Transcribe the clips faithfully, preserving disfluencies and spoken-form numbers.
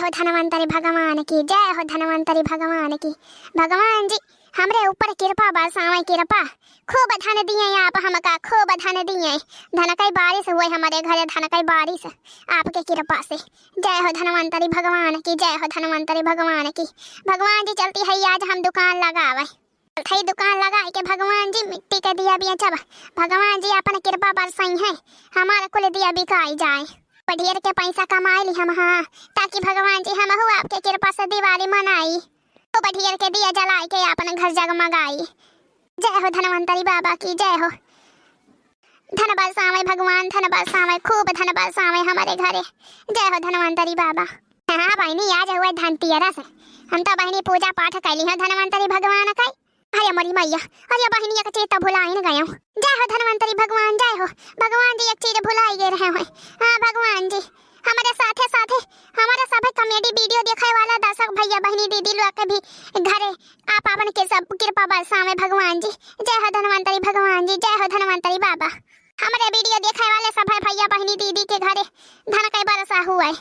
धनवंतरी भगवान की जय हो, धनवंतरी भगवान की। भगवान जी, हमरे ऊपर कृपा बरसावै, कृपा। खूब धन दिए आप हमका, खूब धन दिए। धन कै बारिश हुए हमरे घरे, धन कै बारिश आपके कृपा से। जय हो धनवंतरी भगवान की, जय हो धनवंतरी भगवान की। भगवान जी, चलती है आज हम दुकान लगावै। चलत है दुकान लगाई के भगवान जी मिट्टी के दिया बेचब। भगवान जी अपन कृपा बरसइहैं, हमार कुल दिया बिकाई जाए। बढ़ियर के पैसा कमाई ली हम, हाँ, ताकि भगवान जी हमहू आपके कृपा से दिवाली मनाई। तो बढ़ियर के दिया जलाई के अपन घर जगमगाई। जय हो धनवंतरी बाबा की जय हो। धन बरसावै भगवान, धन बरसावै, खूब धन बरसावै हमरे घरे। जय हो धनवंतरी बाबा। हाँ बहिनी, आज हुए धनतेरस, हम तो बहिनी पूजा पाठ कैली है धनवंतरी भगवान कै। अरे मोरी मैया, अरे बहिनी, एक चीज तो भुलाइन गयो। जय हो धनवंतरी भगवान, जय हो। भगवान जी, एक चीज भुलाई गए रहे हैं। हाँ भगवान जी, हमरे साथे साथे हमरे सभे comedy video देखे वाला दर्शक भैया बहिनी दीदी लोग के भी घरे आप आपन के सब कृपा बरसावै भगवान जी। जय हो धनवंतरी भगवान जी, जय हो धनवंतरी बाबा। हमरे video देखे वाले सभे भैया बहिनी दीदी के घरे धन कै बरसा हुए।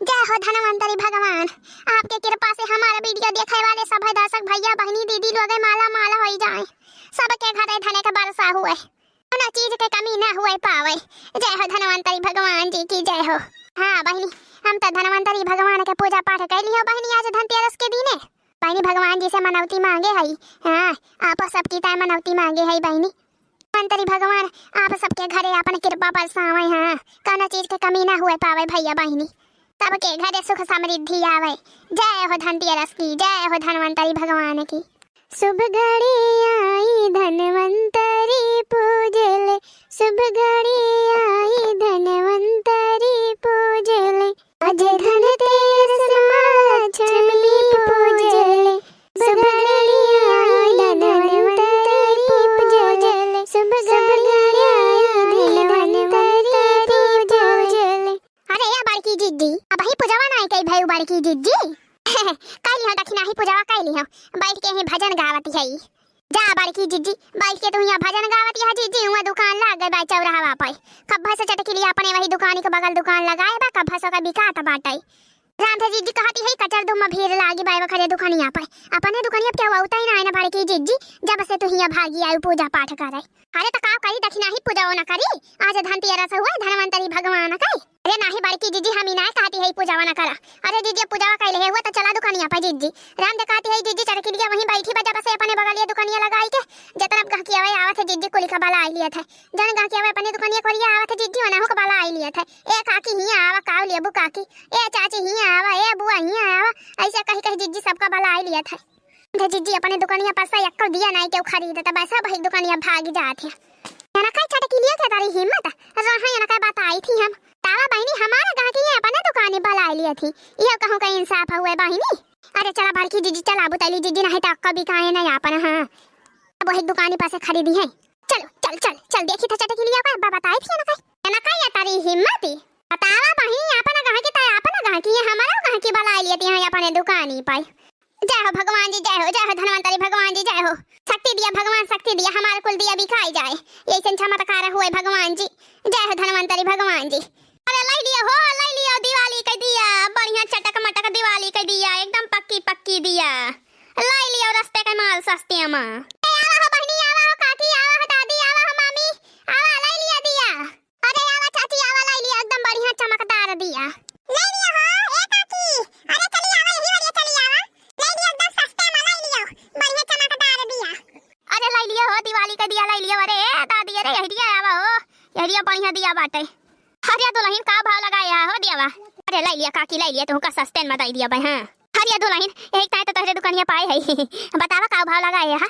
जय हो धनवंतरी भगवान, आपके कृपा से हमारे video देखे वाले सभे दर्शक भैया बहिनी दीदी लोग माला माल होई जाए, सबके घरे धन के बरसा हुए, कौनो चीज के कमी ना हुए पावे। जय हो धनवंतरी भगवान जी की जय हो। हाँ बहिनी, हम तो धनवंतरी भगवान के पूजा पाठ कैली हो बहिनी आज धनतेरस के दिने। बहिनी भगवान जी से मनौती मांगे हई। हाँ, आप सबकी ताय मनौती मांगे हई बहिनी। धनवंतरी भगवान आप सबके घरे अपन कृपा बरसावै, हाँ, कौनो चीज के कमी ना हुए पावे भैया बहिनी, सबके घरे सुख समृद्धि आवे। जय हो धनतेरस की, जय हो धनवंतरी भगवान की। शुभ घड़ी आई धनवंतरी पूजले, शुभ घड़ी आई धनवंतरी पूजले, आज धनतेरस माँ लक्ष्मी पूजले, शुभ घड़ी आई धनवंतरी पूजले, शुभ घड़ी आई धनवंतरी पूजले। अरे या बड़की जिज्जी, अबहीं पूजवा नाहीं कई भई बड़की जिज्जी। कई लिहो दखिनही पूजवा कई लिहो, बैठ के ही भजन गावत हई। जा बड़की जिज्जी, बैठ के तू हियाँ भजन गावत हया जिज्जी, हुआँ दुकान लाग गए बा चौराहवा पे। कब्भा से चटकिलिया अपने वही दुकानी के बगल दुकान लगाए बा, कब्भा से ओकर बिकात बाटे। राम थे जिज्जी कहती है कचर धूम में भीड़ लागी बा ओकरे दुकानिया पे। अपने दुकानिया पे केहू अउतै नाहीं ना बड़की जिज्जी, जब से तू हियाँ भागी आयु पूजा पाठ करे। अरे त का करी, दखिनही पूजवा न करी, आज धनतेरस हुए धनवंतरी भगवान के। अरे नाहीं बड़की जिज्जी, हम ई नाहीं कहती है पूजवा न करा। अरे जिज्जी, अब पूजवा कइले है हुआ त चला दुकानिया पे जिज्जी। राम दे कहती है जिज्जी, चटकिलिया वहीं बैठी बा, जब से अपने बगलिया दुकानिया लगाई के, जतना गहकी आवे आवत है जिज्जी, कुली का बलाई लियत है। जन गहकी आवे अपने दुकानिया कोरिया आवत है जिज्जी, ओनहु का बलाई लियत है। ए काकी हियाँ आवा, काऊ लेबू काकी। ए चाची हियाँ आवा, ए बुआ हियाँ आवा। ऐसे कही कही जिज्जी सबका बलाई लियत है। दे जिज्जी अपने दुकानिया पर से एक्को दिया नाहीं केहू खरीदत, बस सब एक दुकानिया भागी जात है। जनकई चटकिलिया के तारी हिम्मत, रहा जनकई बताई थी हम। तावा बहिनी हमारा गहकी है अपने दुकानी बलाई लियत ही। इहो कहूँ का इंसाफ हुए बहिनी। अरे चला बड़की जिज्जी चला बुतैली जिज्जी, नाहीं त अक्का बिकाए नाहीं आपन, हाँ। अब वही दुकानी पर से खरीदी है। चलो, चल, चल, चल, देखी था चटकिलिया का, अब्बा बताई थी ना कई। ना कई या तारी हिम्मत ही। बतावा बहिनी, आपन गहकी त आपन गहकी है, हमारा गहकी बलाई लियत है अपने दुकानी पर। जय हो भगवान जी, जय हो, जय हो धनवंतरी भगवान जी, जय हो। शक्ति दिया भगवान, शक्ति दिया, हमार कुल दिया बिकाई जाए। यही से चमत्कार हुए भगवान जी। जय हो धनवंतरी भगवान जी। अरे लाई लिया हो, लाई लिया दिवाली के दिया, बढ़िया चटक मटक दिवाली के दिया, एकदम पक्की पक्की दिया। लाई लिया रस्ते के माल सस्ते में। ए, आवा हो बहिनी, आवा हो काकी, आवा हो दादी, आवा हो मामी, आवा, लाई लिया दिया। अरे आवा चाची, आवा, लाई लिया एकदम बढ़िया चमकदार दिया। लाई लिया हो, ए काकी, अरे चली आवा, यही वाली चली आवा। लाई लिया एकदम सस्ते में, लाई लिया, बढ़िया चमकदार दिया। अरे लाई लिया हो, दिवाली के दिया लाई लिया। अरे ए दादी, अरे यही दिया आवा हो, यही दिया बढ़िया दिया बाटे। अरे दुलहिन, का भाव लगाए हा हो दियावा? अरे लाई लिया काकी, लाई लिया, तुहका सस्ते में दई दिया बा, हाँ। अरे दुलहिन, यही ताई तो तोहरे दुकानिया पाए है। बतावा का भाव लगाए हा?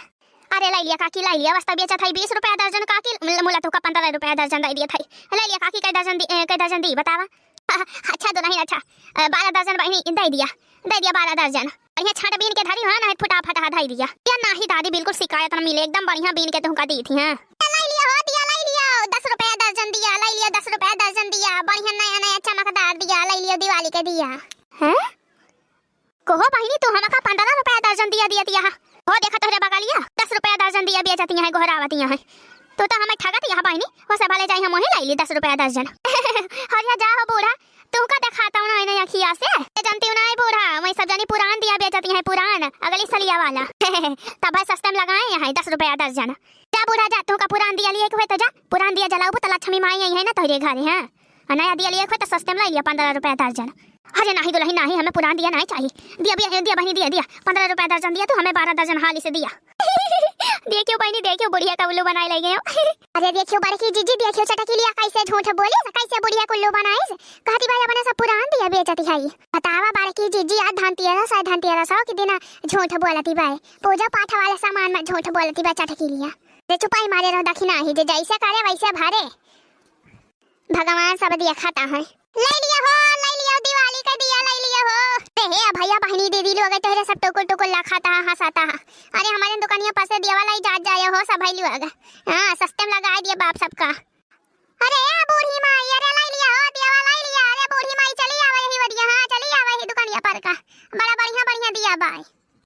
अरे लाई लिया काकी, लाई लिया, वास्तव बेचत है बीस रुपया दर्जन काकी, मुल-, मुला तुहका पन्द्रह रुपया दर्जन दई दिया था। लाई लिया काकी, कै दर्जन दी, ए, कै दर्जन दी बतावा? अच्छा दुलहिन, अच्छा, अ, बारह दर्जन बहिनी दई दिया, दई दिया बारह दर्जन। बढ़िया छाट बीन के धरी हो, नाहीं फुटा फटा धई दिया। या नाहीं दादी, बिल्कुल शिकायत न मिले, एकदम बढ़िया बीन के तुहका दी थी, हाँ। लाई लिया हो दिया, लाई लिया, दस रुपया दर्जन दिया, लाई लिया, दस रुपया दर्जन दिया, बढ़िया नया नया चमकदार दिया, लाई लिया दिवाली के दिया। हैं? कहो बहिनी, तू हमका पन्द्रह रुपया दर्जन दिया, दिया, दिया हा। हो देखा तोहरे बगलिया, दस रुपया दर्जन दिया बेचतिया है, गोहरावतिया है। तू तो हमें ठगतिया है बहिनी, हो से भले जाई हम वहीं लाई ली दस रुपया दर्जन। हरिया जा हो बूढ़ा, तुहका देखातउ ना, ना अखिया से। ए, जनतिउ ना बूढ़ा, वही सब जनी पुरान दिया बेचती हैं, पुरान, अगली सलिया वाला। तब है सस्ते में लगाए हैं, दस रुपया दर्जन। जा बूढ़ा जा, तुहका पुरान दिया लिए के होए तो जा, पुरान दिया जलाउबू तो लक्ष्मी माई आई है ना तोहरे घरे, हाँ। और नया दिया लिए के होए तो सस्ते में लाई लिया, पन्द्रह रुपया दर्जन। अरे नाहीं दुलही नाहीं, हमें पुरान दिया नाहीं चाही। दिया, दिया, दिया बहिनी, दिया, दिया, पन्द्रह रुपया दर्जन दिया तू, हमें बारह दर्जन हाली से दिया। देखियो बहिनी, देखियो बुढ़िया का उल्लू बनाए लइ गयो। अरे देखियो बड़की जीजी, देखियो चटकिलिया कैसे झूठ बोलिस, कैसे बुढ़िया का उल्लू बनाइस। कहती बाय अपने सब पुरान दिया बेचती है। बतावा बड़की जीजी, आज धनतेरस है, धनतेरस हो कि दिन झूठ बोलती बाय। पूजा पाठ वाले सामान में झूठ बोलती बाय चटकिलिया। रे चुपाई मारे रहो, दखिना ही जे जैसे करे वैसे भरे। भगवान सब देखत है। लइ लिया हो, लइ लिया, दिवाली का दिया लइ लिया हो। ए हे भइया बहिनी दीदी लोग तोहरे सब टुकुर टुकुर लखात है, हँसात है। अरे हमरे दुकनिया पर से दियावा लइ जात जाए हो सब भाई लोग। हाँ, सस्ते में लगाए दिया बाप सबका। अरे ए बूढ़ी माई, अरे लइ लिया हो दियावा लइ लिया। अरे बूढ़ी माई चली आवा यही वरिया, हाँ चली आवा यही दुकनिया पर का। बड़ा बढ़िया बढ़िया दिया बाय।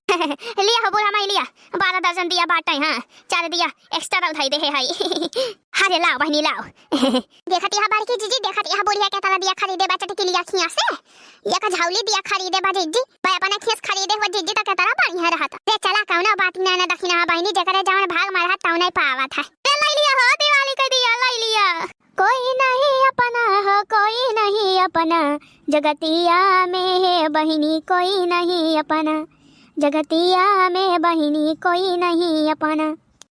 लिया हो बूढ़ा माई लिया, बारह दर्जन दिया बाटे, हाँ, चार दिया extra रौ धई दे है हई। अरे लाओ बहिनी लाओ। देखत यहाँ बड़की जीजी, देखत यहाँ बुढ़िया के तरह दिया खरीदे बा चटकिलिया खिया से। एक झौली दिया खरीदे बा जीजी, भाई अपने खीस खरीदे हुआ जीजी तो के तरह बढ़िया रहत। रे चला कौनो बात ना ना दखिना बहिनी, जेकरे जवन भाग में रहत तौने पावत है। ए लइ लिया हो दिवाली का दिया लइ लिया। कोई नहीं अपना हो, कोई नहीं अपना, जगतिया में है बहिनी, कोई नहीं अपना, जगतिया में बहिनी, कोई नहीं अपना।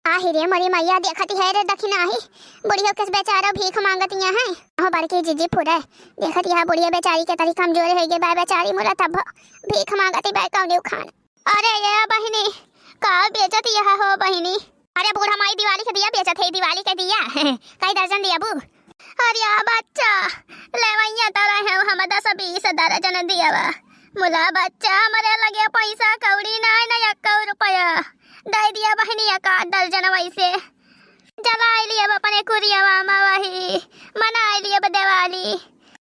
आहि रे मोरी मैया, देखती है रे दखिना ही, बुढ़ियो किस बेचारा भीख मांगतिया है। अहो बड़की जीजी फुरे, देखती है बुढ़िया बेचारी के तरी कमजोर है गे बा बेचारी मुला तब भीख मांगती बा कौने उखान। अरे ए बहिनी, का बेचत यह हो बहिनी? अरे बूढ़ा माई दिवाली के दिया बेचत है, दिवाली के दिया। कई दर्जन दिया बू? अरे ए बच्चा, लेवैया तो रहे हम दस बीस दर्जन दिया बा। मुला बच्चा, हमरे लगे पैसा कौड़ी नाय न एक्को रुपया। दइ दिया बहिनी एक आध दर्जन वैसे। जलाइ लियब अपने कुरियवा मा वही, मनाइ लियब दिवाली।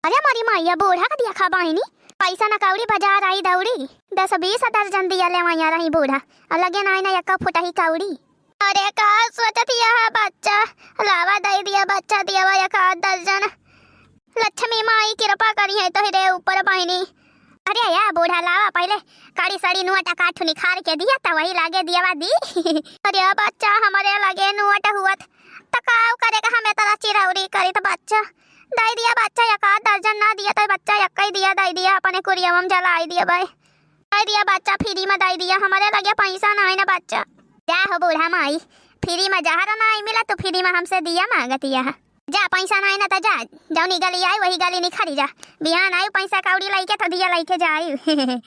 अरे मोरी मैया, बूढ़ा का दिया खा बहिनी, पैसा न कौड़ी बजार आई दौड़ी, दस बीस दर्जन दिया लेवैया रही बूढ़ा, और लगे नाई ना एक्का फुटही कौड़ी। अरे का सोचत यह बच्चा, लावा दइ दिया बच्चा दियावा एक आध दर्जन। लक्ष्मी माई कृपा करिहैं तोहरे ऊपर बहिनी। अरे या बूढ़ा लावा पहिले कड़ी सड़ी नोट काठू निखार के दिया त वही लागे दियावा दी। अरे बच्चा हमरे लगे नोट हुअत त काउ करे का हमें तरह चिरौरी करित बच्चा। दइ दिया बच्चा एक आध दर्जन ना दिया त बच्चा एक्कै दिया दइ दिया अपने कुरियवा मा जलाइ दिया बाय। दइ दिया बच्चा फ्री मा दइ दिया हमरे लगे पैसा नाई ना बच्चा। जा हो बूढ़ा माई, फ्री मा जहर नाई मिला तू फ्री मा हमसे दिया मांगतिया है। जा, पैसा नाई ना त जा, जौनी गली आई, वही गली निखरी जा। बिहान आई, पैसा कौड़ी लइके त दिया लइके जाई।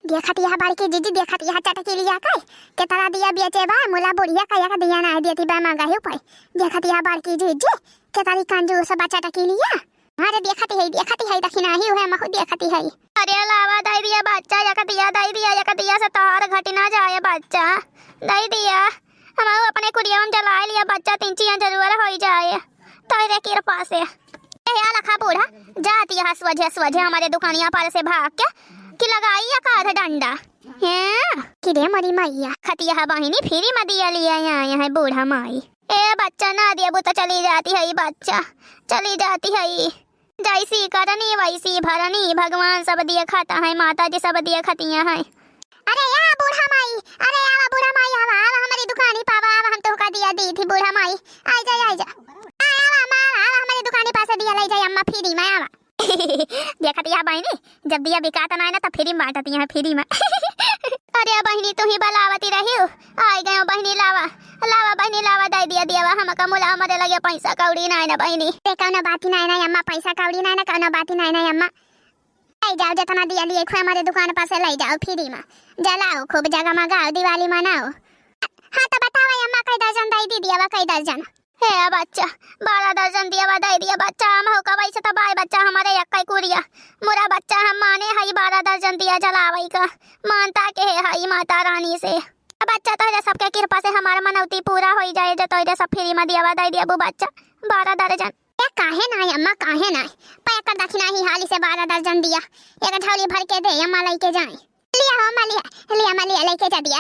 देखत यह बड़की जीजी, देखत यह चटकिलिया के, के तरह दिया बेचे बा, मुला बुढ़िया कहिया का दिया नाई देती बा, मांगा ही उपाय। देखत यह बड़की जीजी, के तारी कंजूस बा चटकिलिया। अरे देखत है, देखत है, दखिना ही हुए, महू देखत है। अरे लावा दइ दिया बच्चा, एक दिया दइ दिया, एक दिया से तोहर घटी ना जाए बच्चा, दइ दिया। हमहू अपने कुरियवा मा जलाइ लिया बच्चा, तीन चिया जरूर होइ जाए तोहरे कृपा से। ए, या लखा बूढ़ा, जात यह सोझे सोझे हमरे दुकानिया पर से भाग के कि लगाई एक आध डंडा। हैं? कि रे मोरी मैया, खतिया बहिनी फ्री मा दिया लिया आए हैं बूढ़ा माई। ए बच्चा, ना देबू त चली जाती है बच्चा, चली जाती है। जैसी करनी वैसी भरनी, भगवान सब देखत है, माता जी सब देखतिया है। अरे या बूढ़ा माई, अरे आवा बूढ़ा माई, आवा, आवा हमरी दुकानी पावा, आवा हम तोहका दिया दी थी बूढ़ा माई, आई जा, आई जा, आ, आवा अम्मा, आवा, आवा हमरी दुकानी पासे दिया लइ जाए अम्मा फ्री मा, आवा। देखतिया बहिनी, जब दिया बिकात नाई ना त फ्री मा बांटतिया है, फ्री मा। अरे बहिनी तू ही बलावती रही हो, आई गयो बहिनी, लावा, लावा बहिनी, लावा, दइ दिया दियावा हमका, मुला हमरे लगे पैसा कौड़ी नाई ना बहिनी। ते कौनो बात ही नाई ना अम्मा, पैसा कौड़ी नाई ना, कौनो बात ही नाई ना अम्मा। लइ जाओ, जितना दिया लिए खुए हमरे दुकान पर से लइ जाओ फ्री मा, जलाओ खूब जगमगाओ, दिवाली मनाओ। हाँ तो बतावा अम्मा, कई दर्जन दइ दी दियावा, कई दर्जन? हे बच्चा, बारह दर्जन दियावा दइ दिया बच्चा, हम हो का वैसे तो बाय बच्चा हमरे एक्कै कुरिया, मुरा बच्चा हम माने हई बारह दर्जन दिया जलावै का, मानता के है हई माता रानी से। बच्चा, तोहरे सबके कृपा से हमार मनौती पूरा होइ जाए, जो तोहरे सब फ्री मा दियावा दइ दिया बू बच्चा, बारह दर्जन। ए, काहे नाई अम्मा, काहे नाई? पैक कर दखिना ही हाली से बारह दर्जन दिया, एक झौली भर के दे अम्मा, लइके जाए। लिया हो अम्मा, लिया, लिया अम्मा, लिया, लइके जा दिया।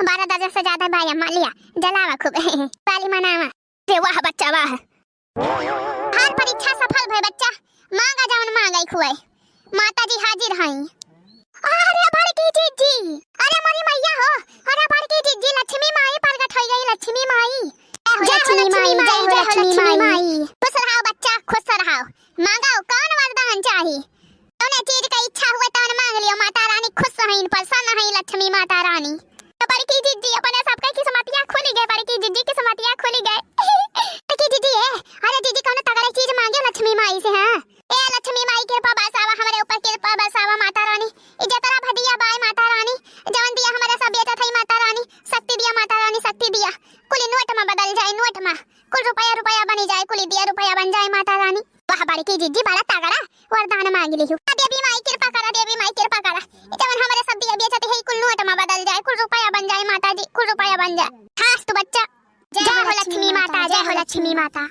बारह दर्जन से ज्यादा बाय अम्मा, लिया, जलावा खूब, दिवाली मनावा। रे वाह बच्चा वाह। हर परीक्षा सफल भय बच्चा, मांगा जवन मांगे खुए, माता जी हाजिर हई। अरे बड़की जिज्जी, अरे मोरी मैया हो, अरे बड़की जिज्जी, लक्ष्मी माई प्रगट होइ गई, लक्ष्मी माई। जय हो लक्ष्मी माई, जय हो लक्ष्मी माई। खुश रहो बच्चा, खुश रहो। मांगो, कौन वरदान चाही? जौने चीज का इच्छा हुए तौन मांग लियो, माता रानी खुश हईन, प्रसन्न हईन लक्ष्मी माता रानी। तो बड़की जिज्जी अपने सबके किस्मतिया खुली गए, बड़की जिज्जी किस्मतिया खुली गए। बड़की जिज्जी ए, अरे जिज्जी कौनो तगड़े चीज मांगे लक्ष्मी माई से, हाँ? ए लक्ष्मी माई कृपा बरसावा हमरे ऊपर, कृपा बरसावा माता रानी। ई जतरा भदिया बाय माता रानी, जवन दिया हमरे सब बेचत हई माता रानी, शक्ति दिया माता रानी, शक्ति दिया। कुल नोट में बदल जाए, नोट में। कुल रुपया रुपया बनी जाए, कुल दिया रुपया बन जाए माता रानी। वाह बड़की जिज्जी बड़ा तगड़ा वरदान मांग लिहू। आ देवी माई कृपा करा, देवी माई कृपा करा। ई जवन हमरे सब दिया बेचत हई कुल नोट में बदल जाए, कुल रुपया बन जाए माता जी, कुल रुपया बन जाए। खास तो बच्चा। जय हो लक्ष्मी माता, जय हो लक्ष्मी माता।